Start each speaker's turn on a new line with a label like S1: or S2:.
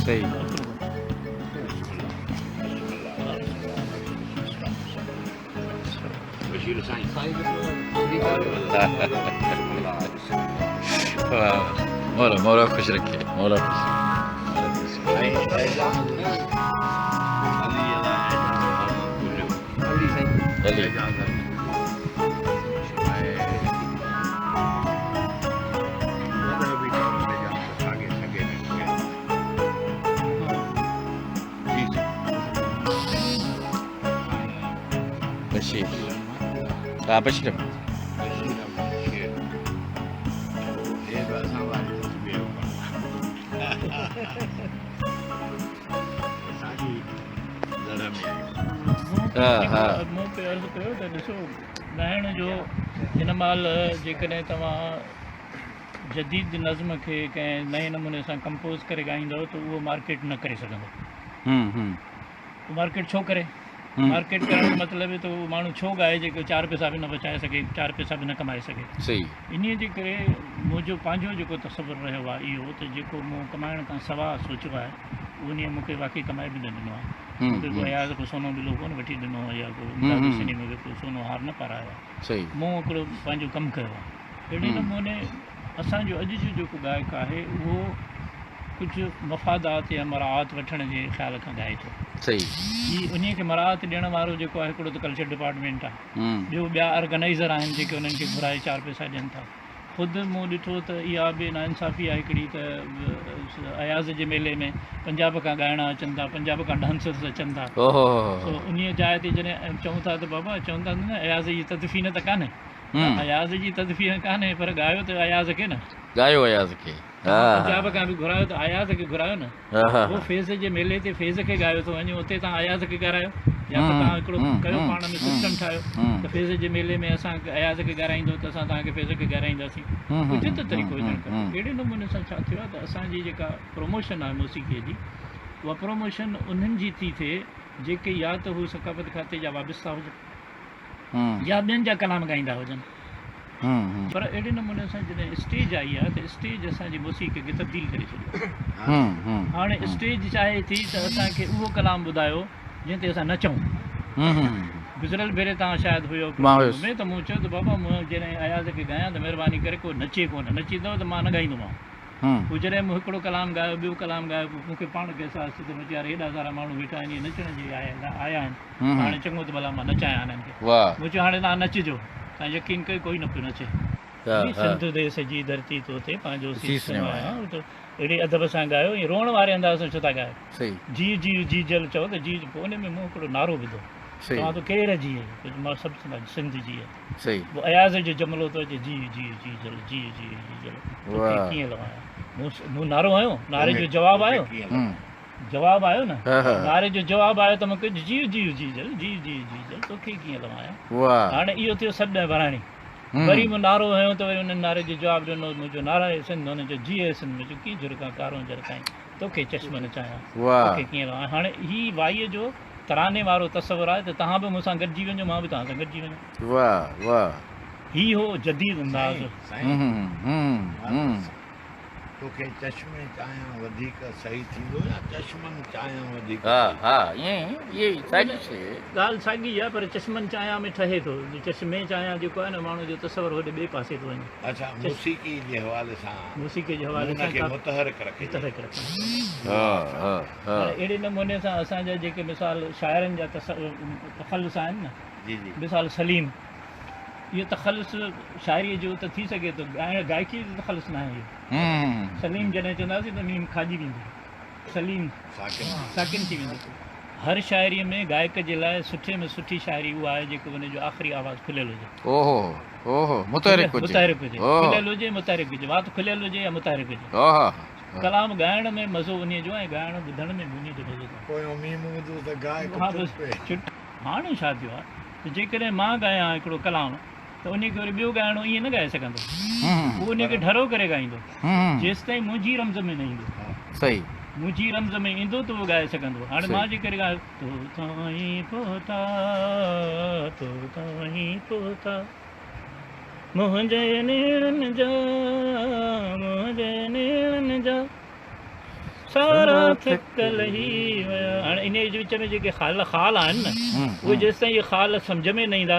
S1: صحيح. مولا مولا خوش رکي مولا خوش رکي. بشير ها بشير ها ها
S2: مون پي عرض ڪيو ته ڏسو ڳائڻ جو هن مهل جيڪڏهن توهان جديد نظم کي ڪنهن نئين نموني سان ڪمپوز ڪري ڳائيندؤ ته اهو مارڪيٽ نه ڪري سگهندو. مارڪيٽ ڇو ڪري؟ مارڪيٽ ڪرڻ جو مطلب ته اهو ماڻهو ڇو ڳائي جيڪو چار پئسا به نه بچائي سگهي، چار پئسا به نه ڪمائي سگهي. انهيء جي ڪري منهنجو پنهنجو جيڪو تصور رهيو آهي اهو ته جيڪو مون ڪمائڻ کان سوا سوچيو آهي اهو انهيء مون کي واقعي ڪمائي به نه ڏنو آهي. مون کي ڪو اياز ڪو سونو ٻلو ڪونه وٺي ڏنو آهي يا ڪو امداد حسيني مون کي ڪو سونو هار نه پارايو آهي. مون هڪڙو پنهنجو ڪم ڪيو آهي. اهڙي نموني اسان جو اڄ جو جيڪو ڳائڪ آهي اهو ڪجهه مفادات يا مراعات وٺڻ جي خيال کان ڳائي ٿو. هي انهي کي مراعات ڏيڻ وارو جيڪو آهي هڪڙو ته ڪلچر ڊپارٽمينٽ آهي ٻيو ٻيا آرگنائيزر آهن جيڪي انهن کي گهرائي چار پئسا ڏين ٿا. خود مون ڏٺو ته اها به ناانصافي آهي هڪڙي ته اياز جي ميلي ۾ پنجاب کان ڳائڻا اچن ٿا پنجاب کان ڊانسرز اچن ٿا سو انهي جاء تي جڏهن چئون ٿا ته بابا چون ٿا نه اياز جي تدفين ته ڪانهي اياز جي تدفين ڪانهي پر ڳايو ته اياز کي نه.
S1: ڳايو اياز کي.
S2: پنجاب کان به گهرايو ته اياز کي گهرايو نه. هو فيض جي ميلي تي فيض کي ڳايو ٿو وڃي اتي توهان اياز کي ڳارايو يا ته توهان هڪڙو ڪيو پاڻ ۾ سسٽم ٺاهيو ته فيض جي ميلي ۾ اسان اياز کي ڳارائيندو ته اسان توهان کي فيض کي ڳارائينداسين ڪجهه ته طريقو هجڻ کپي. اهڙي نموني سان ڇا ٿيو آهي ته اسان جي جيڪا پروموشن آهي موسيقي جي اها پروموشن انهن جي ٿي ٿئي جيڪي يا ته هو ثقافت کاتي جا وابسته هجن. يا ٻين جا ڪلام ڳائيندا هجن پر اهڙي نموني سان جڏهن اسٽيج آئي آهي ته اسٽيج اسان جي موسيقي کي تبديل ڪري ڇڏيو آهي هاڻي اسٽيج چاهي ٿي ته اسان کي اهو ڪلام ٻڌايو جنهن تي اسان نچون گذريل ڀيري توهان شايد هيو پروگرام ۾ ته مون چيو ته بابا مون جڏهن اياز کي ڳايان ته مهرباني ڪري ڪو نچي ڪونه نچيندو ته مان نه ڳائيندومانو پوء جڏهن مون هڪڙو ڪلام ڳايو ٻيو ڪلام ڳايو پوء مون کي پاڻ کي احساس ٿيو ته مون چيو يار هيڏا سارا ماڻهو ويٺا آهن اهي نچڻ جي لاء آيا آهن هاڻي چڱو ته ڀلا مان نچايان هنن کي. مون چيو هاڻي توهان نچجو. توهان يقين ڪيو ڪوئي نه پيو نچي. سنڌ ديس جي ڌرتي تو تي پنهنجو سيس نوايان. اهڙي ادب سان ڳايو ۽ روئڻ واري انداز سان ڇو ٿا ڳايو. جيء جيء جيجل چئو ته جيء پوء ان ۾ مون هڪڙو نعرو وڌو. چوان ٿو ڪير جيئي؟ مان سڀ چوندا سنڌ جيئي. پوء اياز جو جملو ٿو اچي جيء جيء جيجل جيء جيء جيجل توکي ڪيئن لوايان. مون نعرو هنيو نعري جو جواب آيو. جواب آيو نه نعري جو جواب آيو ته مون ڪيو جيء جيء جيجل جيء جيء جيجل توکي ڪيئن لوايان هاڻي اهو ٿيو سڏ ۽ وراڻي وري مون نعرو هنيو ته وري انهن نعري جو جواب ڏنو منهنجو نعرا اي سنڌ هن چيو جيء اي سنڌ مون چيو ڪيئن جهرڪان ڪارونجهر تائين توکي چشم نچايان توکي ڪيئن لوايان هاڻي هي وائيء جو تراني وارو تصور آهي ته توهان به مون سان گڏجي وڃو مان به توهان سان گڏجي وڃان هي هو جديد انداز.
S3: توکي چشمي چاهيان وڌيڪ صحيح ٿيندو يا چشمن چاهيان وڌيڪ
S1: ها ها ائين ئي اهي ساڳي شيء.
S2: ڳالهه ساڳي آهي پر چشمن چاهيان ۾ ٺهي ٿو چشمي چاهيان جيڪو آهي نه ماڻهو جو تصور هوڏي ٻئي پاسي ٿو وڃي.
S3: اڇا موسيقي جي حوالي سان
S2: موسيقي جي حوالي سان
S3: ان کي متحرڪ رکي
S2: متحرڪ رکڻ
S1: ها ها ها
S2: اهڙي نموني سان اسان جا جيڪي مثال شاعرن جا تخلص آهن نه
S3: جي جي
S2: مثال سليم اهو تخلص شاعريء جو ته ٿي سگهي ٿو، ڳائڻ گائڪيء جو تخلص ناهي اهو. سليم جڏهن چونداسين ته ميم کاڄي ويندي. سليم ساڪن ٿي ويندو. هر شاعريء ۾ گائڪ جي لاء سٺي ۾ سٺي شاعري اها آهي جيڪو ان جو آخري آواز کليل هجي.
S1: اوهو اوهو متحرڪ هجي.
S2: متحرڪ هجي. کليل هجي متحرڪ هجي. وات کليل هجي يا متحرڪ هجي. ڪلام ڳائڻ ۾ مزو انهيء جو ۽ ڳائڻ ٻڌڻ ۾ به انهيء جو مزو اٿو.
S3: پويون ميم هوندو ته گائڪ ٽپي.
S2: هاڻي ڇا ٿيو آهي ته جيڪڏهن مان ڳايان هڪڙو ڪلام ته انهي کي وري ٻيو ڳائڻو ائين نه ڳائي سگهندو. هو انهي کي ڍرو ڪري ڳائيندو. جيستائين منهنجي رمز ۾ نه ايندو. منهنجي رمز ۾ ايندو ته اهو ڳائي سگهندو. هاڻي مان جيڪڏهن ڳايان تو تائين پهتا، تو تائين پهتا، منهنجي نيڻن جا، منهنجي نيڻن جا. سارا ٿڪ لهي ويا. هاڻي انهيء جي وچ ۾ جيڪي خال خال آهن نه، اهي جيستائين اهي خال سمجهه ۾ نه ايندا.